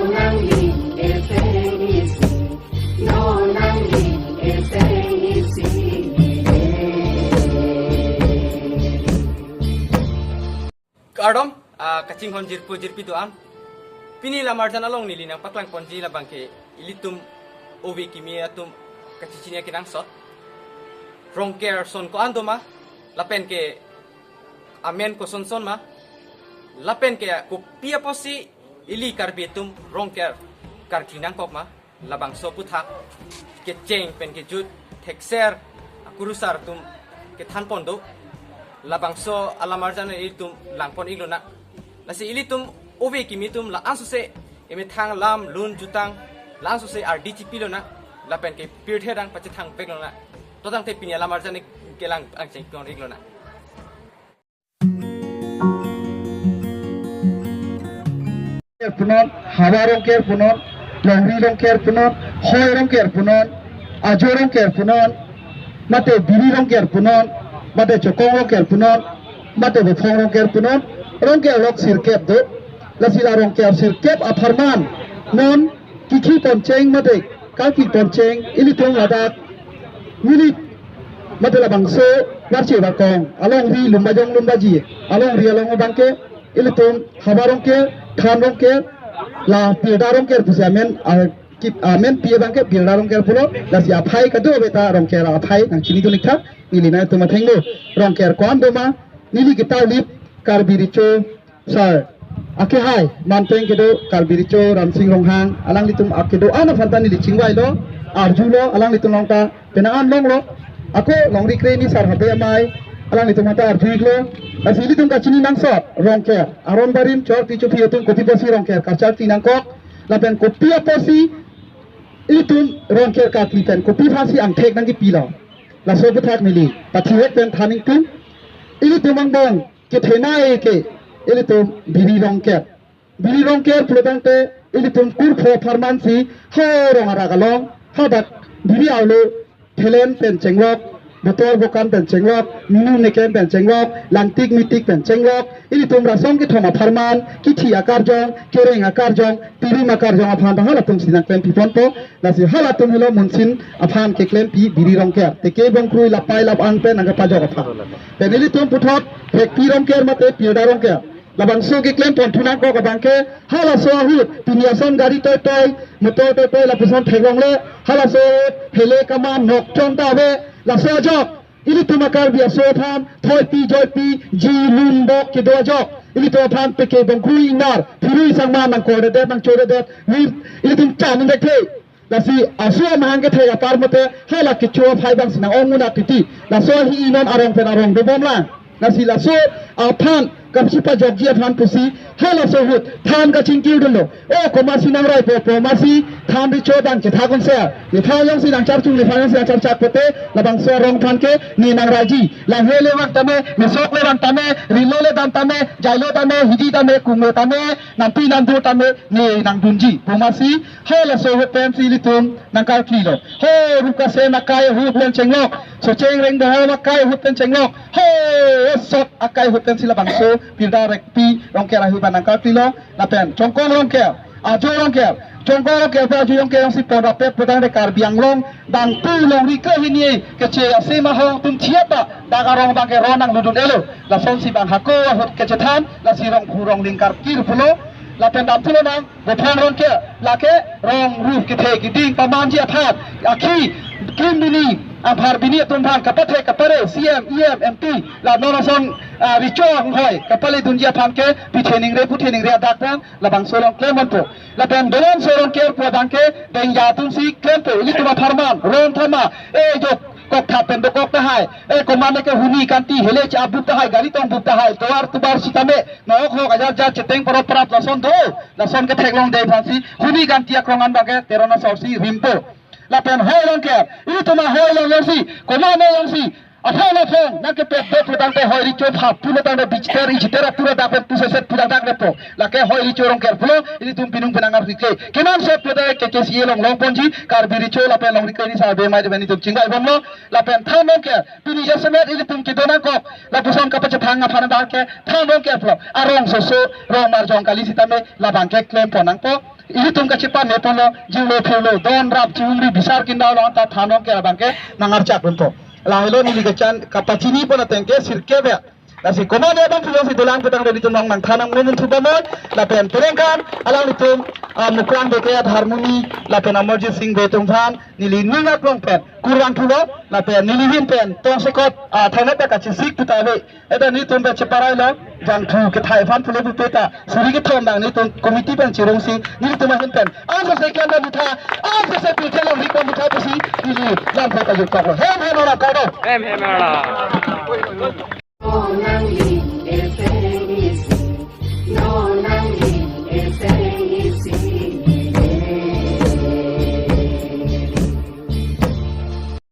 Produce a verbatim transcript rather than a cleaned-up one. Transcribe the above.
Nangli eseng isi, no nangli eseng isi. Kardom, ah, kachinghon jirpo jirpi do-an. Pini lamarjan along neli nangpaklang ponji labang ke ilitum ove kimi atum kachechini akenangsot. Rongker son ko-an do ma, lapen ke amen koson son ma, lapen ke kopi apotsi ili Karbi atum rongker karkli nangkok ma, labangso aputhak kecheng pen kejut thekser akurusar atum kethan pon do. Labangso alamarjan ilitum lang pon ik lonang. Lasi ilitum ove kimi atum la-an sose emethang lam lun jutang la-an sose ardi chipi lonang. Lapen ke pirthe dang pachethang vek lonang. To tangte pini alamarjan kelang angcheng pon ik lonang. Rongker punon, havar rongker punon, longri rongker punon, hoi rongker punon, ajo rongker punon, mate biri rongker punon, mate chokong rongker punon, mate bophong rongker punon, rongker lok sirkep do. Lasi la rongker sirkep apharman non kikhi poncheng mate karkli poncheng ilitum ladak milik mate labangso varchi vakong alongri lumbajong lumbaji alongri along abang ke ilitum havar rongker, than rongker, la pirda rongker pusi amen, ah, kip, amen pi abang ke pirda rongker pulo. Lasi aphai kado beta rongker aphai nangchini dun ik tha. Neli nangtum athengno rongker ko-an do ma, neli kita lip Karbi Recho sar akehai manteng kedo Karbi Recho Ramsing Ronghang, alanglitum akedo-an aphan ta neli chingvailo, arjulo, alanglitum along ta penang an longlo. Ako longri kre ni sar habe amei, alanglitum aphan ta arju iklo. Lasi ilitum kachini nangsot rongker aron barim chor pi chophi atum kopi apotsi rongker kacharkli nangkok, lapen kopi apotsi ilitum rongker karkli pen kopi aphansi angthek nangkipilo. Laso aputhak neli pathi vek pen than ingtung. Ilitum angbong kethenei ke ilitum biri rongker. Biri rongker pulo tangte ilitum kurpho apharman si ha rong arak along, hadak biri arlo thelen pen chenglok, botor bokan pen chenglok, minu nekem pen chenglok, langtik mitik pen chenglok, ilitum rasong kethom apharman, kithi akarjong, kereng akarjong, pirim akarjong aphan ta halatum si nangklem piponpo. Lasi halatum helo munsin aphan keklempi biri rongker. Teke bongkrui lapai lap-ang pen nangkepajok aphan. Pen ilitum puthot hekpi rongker mate pirda rongker, labangso keklem pon thu nangkok abang ke, halaso ahut pini ason gari toitoi, motor toitoi lapuson theklongle, halaso ahut hele kama nok chon ta ave. Laso ajok ilitum a-Karbi aso aphan thoipi joipi ji lun bok kedo ajok ilitum aphan peke bongkrui ingnar phirui sangma nangkordedet nangchoredet, ilitum chan ingdek the. Lasi aso amahang kethek apar mate hala kecho aphai abang si nang-ong munak titi. Laso ahi non arong pen arong dobom lang. Lasi laso aphan kapsi pajokji aphan pusi halaso ahut than kachingkir dunlo. O komatsi nangraipo, komatsi than recho abang chethak unse. Nephan jongsi nangcharchung, nephan jongsi nangcharchak pote labangso arong aphan ke ne nangraiji. Langhe le vang tame, mesok le vang tame, rilo le dam tame, jailo tame, hidi tame, kunglo tame, nampi namdo tame, ne nangdunji. Komatsi halaso ahut pensi ilitum nangkarklilo. Ho rup kase akai ahut pen chenglok, socheng reng dohom akai ahut pen chenglok, ho sot akai ahut pensi labangso pirda rongpi rongker ahut abang nangkarklilo. Lapen chongkong rongker, ajo rongker, chongkong rongker pen ajo rongker jongsi pon rapet pulo tangte Karbi Anglong bangphu longri kre hini keche ase mahong atum thiat ta dak arong abang ke ron nanglutdun-elo. Lasonsi bang hako ahut kechethan, lasi rongphu rongling karkir pulo. Lapen dam thu lonang bophong rongker, lake rong rup kethe keding pamanji aphan, akhi kim bini, amphar bini atum aphan kapathe kapare, C M, E M, M P, la non ason, ah, recho anghoi kapale dunji aphan ke pithe ningre puthe ningre adak abang labangso along klem ponpo. Lapen dolan so rongker pu abang ke dengja atumsi klempo, ilitum apharman ron thama, e jok kok thap pen dokok tahai, e komatne ke huni kanti hele cha abup tahai, gari tong bup tahai, tovar tubar sitame, nok hok ajar jar cheteng parap parap lason do. Lason ketheklongde aphansi huni kanti akrong an abang ke Teron asor si rimpo. Lapen hoi rongker, ilitum ahoi along jongsi, komatne jongsi aphong aphong nangkepet dok pulo tangte, hoi recho phap pulo tangte, bichter ichter apura dak pen puseset pudak dak repo. Lake hoi recho rongker pulo, ilitum pinung penang arvi ke. Kenangsot pulo tangte K K C A along long ponji, Karbi Recho lapen longri kre ni sar habe amei pen itum chingvai bomlo. Lapen than rongker, pini jasemet ilitum kedo nangkok, lapuson kapachethang aphan abang ke than rongker pulo. Arong soso, rong marjong kali sitame labang ke klem pon nangpo. Ilitum kachepameponlo, jinglo phelo, don rap chumri bisar kindau lo ta thanong ke abang ke nangarchak dunpo. Lahelo neli kachan kapachini pon ateng ke sirkep ya. Lasi komat abang pulang si dolang petang dari tum nang nangthan nangmun thu bamon, lapen perengkan alanglitum, ah, Mukrang Bey ke Harmony, lapen Amarjit Singh Bey atum aphan neli ning aklong pen kurvangthulo, lapen neli ahin pen tongsekot, ah, thangnat ta kachesik puta ave. Eta nelitum pen cheparailo, jangthu kethai aphan pule pupe ta suri kethom abang nelitum committee pen chirungsi nelitum ahin pen ansose klem bom tha, ansose pilthe longri bom tha pusi neli lam phe ta jukpaklo. Hem hem ora kado. Hem hem ora.